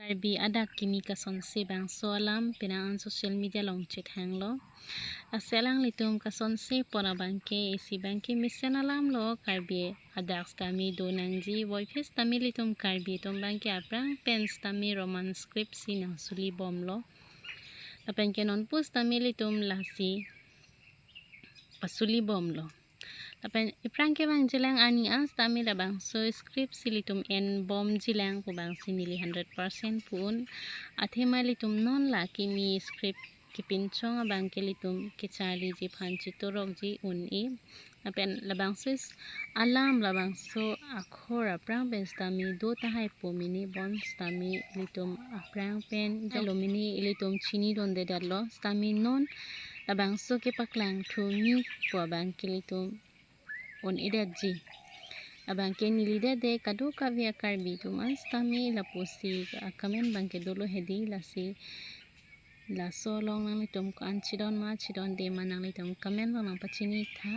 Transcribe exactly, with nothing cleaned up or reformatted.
Karbi adak kimi kasonsi bangso alam penang an social media along chethanglo. Lasi alanglitum kasonsi pon abangke isi abangke mesen alamlo, Karbi adak sitame do nangji, voiphit sitame ilitum Karbi atum abangke aphrang pen sitame Roman script si nangsulibomlo. Lapen ke nonpu sitame ilitum lasi pasulibomlo. Lapen iphrang kevangjilang arni an sitame labangso script si ilitum enbomjilang pu abangsi neli hundred percent pu-un. Athema ilitum non la kimi script kepinchong abangke ilitum kecharliji aphan chitorokji un-e. Lapen labangso alam, labangso akhor aphrang pen sitame do tahai pu mini bon sitame ilitum aphrang pen jalo mini ilitum chinidunde detlo, sitame non labangso kepaklangthu mi pu abangke ilitum un-edetji. Abangke neli dede kadokave a-Karbi atum an sitame lapusi a-comment abangke dolo hedi, lasi laso along nanglitum ko-an chidon ma chidonde ma nanglitum comment along nangpachini tha.